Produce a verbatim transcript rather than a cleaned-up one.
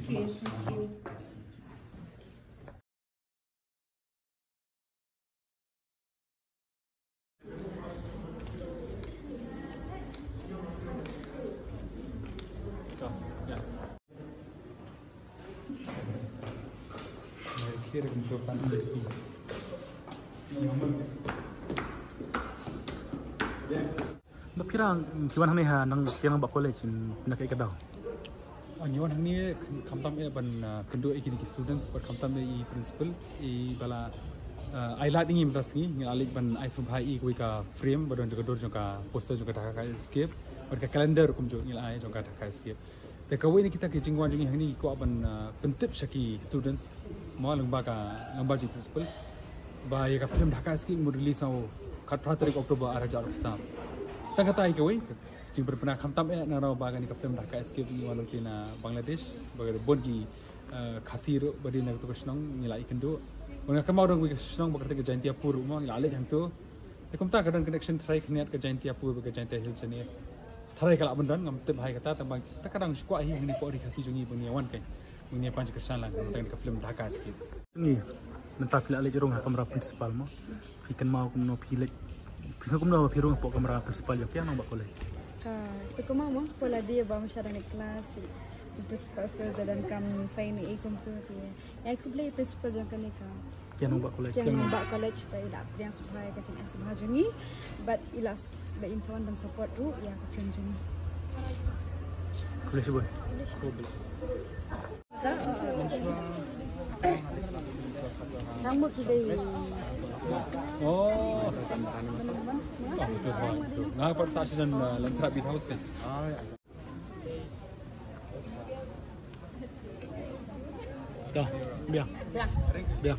Okay, thank you. Ba phi rang ki wan hangne ha nang ki nang ba college na ka ka daw. Ngi wan hangne khamtam eh ban kynduh ïa kine ki students bad khamtam eh i principal i ba la ai lad ïa ngi mynta sngi, ngi la leit ban ai sngewbha ïa kawei ka frame ba don jong ka dur jong ka poster jong ka Dhaka Escape bad ka calendar kumjuh ngi la ai jong ka Dhaka Escape. Te kawei na kita ki jingwan jong ngi hangne ngi kwah ban pyntip sha ki students mo lyngba ka, lyngba jong i principal ba ïa ka film Dhaka Escape mut release ha u khatphra tarik October ar hajar arphew saw. Tang kata hi kawei jingpynbna khamtam eh na ngi ba kane ka film Dhaka Escape ngi wan lynti na Bangladesh ba ka bun ki Khasi ruh ba dei na katu ka shnong ngi la ïakynduh. Ba nga kynmaw dang kawei ka shnong ba kata ka Jaintiapur ruh mo ngi la leit hangtu. Te kumta ka don connection tharai khyndiat ka Jaintiapur bad ka Jaintia Hills shane. Tharai ka lah ban don ngam tip hai kata tang ba kata ka dang shu kwah hi hangne poh ri Khasi jong ngi ba ngi wan kai. Ba ngi pan jingkyrshan lang tang ka film Dhaka Escape. Ngi mynta phi la leit rung ha kamra principal mo. Phi kynmaw kumno phi leit. Phi sngewbha kumno phi rung hapoh kamra principal ïa phi nang ba college. Ka sngewbha mo ko la dei ba ma sha dang class. Principal phi da dang kam sai ni i kumtu ti. Ïa khublei principal jong kane ka. Kiang Nangbah College. Kiang Nangbah College ba i la pdiang sngewbha ïa ka jingïasngewbha jong ngi. Bad i la ba in sa wan ban support ruh ïa ka film jong ngi. Khublei shibun. Khublei shibun. Nang mo ki dei. Oh. Nga pat sa shi jan lem trap bit house kan. Dah, biar. Biar.